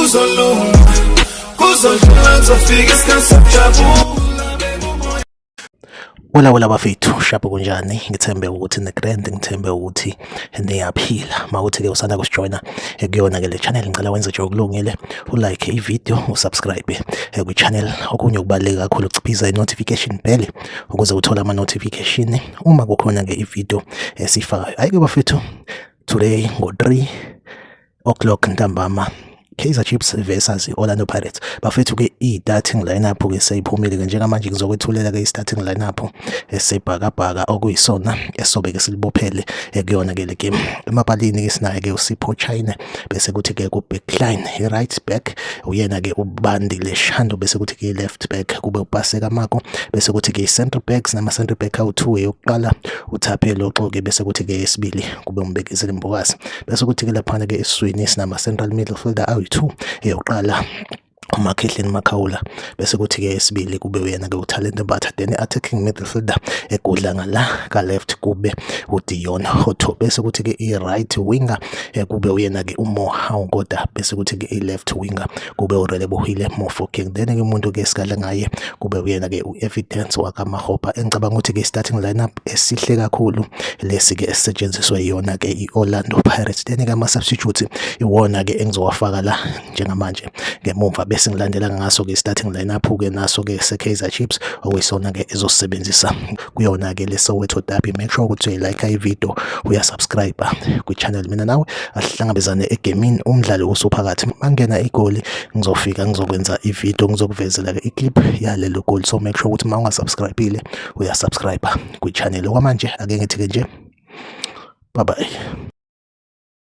Kuzolunga, kuzodlula, kuzofika isikhathi sokujabula. Hola hola bafethu, shapo kunjani? Ngithembe ukuthi ni-grand, ngithembe ukuthi niyaphila. Mawuthi-ke usanda kusijoyina kuyona-ke le channel, ngicela wenze nje okulungile, ulike i-video, usubscribe kwi-channel. Okunye okubaluleke kakhulu, uciphiza i-notification bell ukuze uthole ama-notification uma kukhona-ke i-video esiyifakayo. Hhayi-ke bafethu, today ngo-3 o'clock ntambama, Kaizer Chiefs versus Orlando Pirates. Bafethu ke i-starting lineup ke seyiphumile ke njengamanje. Ngizokwethulela ke i-starting lineup esebhakabhaka okuyisona esobe ke silibophele kuyona ke le game. Emapalini ke sinaye ke uSipho Chaine, bese kuthi ke ku backline, i-right back uyena ke uBandile Shandu, bese kuthi ke left back kube uPaseka Mako, bese kuthi ke i-center backs nama center back awu2, eyokuqala uThapelo Xoki, bese kuthi ke esibili kube uMbekezeli Mbokazi, bese kuthi ke laphana ke esiswini sinama central midfielder ayi-2, eyokuqala uMakhehleni Makhaula, bese kuthi-ke esibili kube uyena-ke uThalente Mbatha, then i-attacking midfielder egudla ngala ka-left kube uDeon Hotto, bese kuthi-ke i-right winger kube uyena-ke uMohau Nkota, bese kuthi-ke i-left winger kube uRelebohile Mofokeng, then-ke umuntu-ke esikadla ngaye kube uyena-ke u-Evidence wakaMakgopa. Engicabanga ukuthi-ke i-starting lineup esihle kakhulu lesi-ke esisetshenziswa iyona-ke i-Orlando Pirates. Then-ke ama-substitutes iwona-ke engizowafaka la njengamanje ngemumva, bese ngilandela ngaso-ke i-starting lineup-ke naso-ke se-Kaizer Chiefs okuyisona-ke ezosebenzisa kuyona-ke le Soweto Derby. Make sure ukuthi uyayilike i-video, uyasubscribe kwi-channel. Mina nawe asihlangabezane egemini, umdlalo usuphakathi. Mangena igoli ngizofika ngizokwenza i-video, ngizokuvezela-ke i-clip yalelo goli, so make sure ukuthi uma ungasubscribe-ile uyasubscribe kwi-channel. Okwamanje ake ngithi-ke nje bye bye.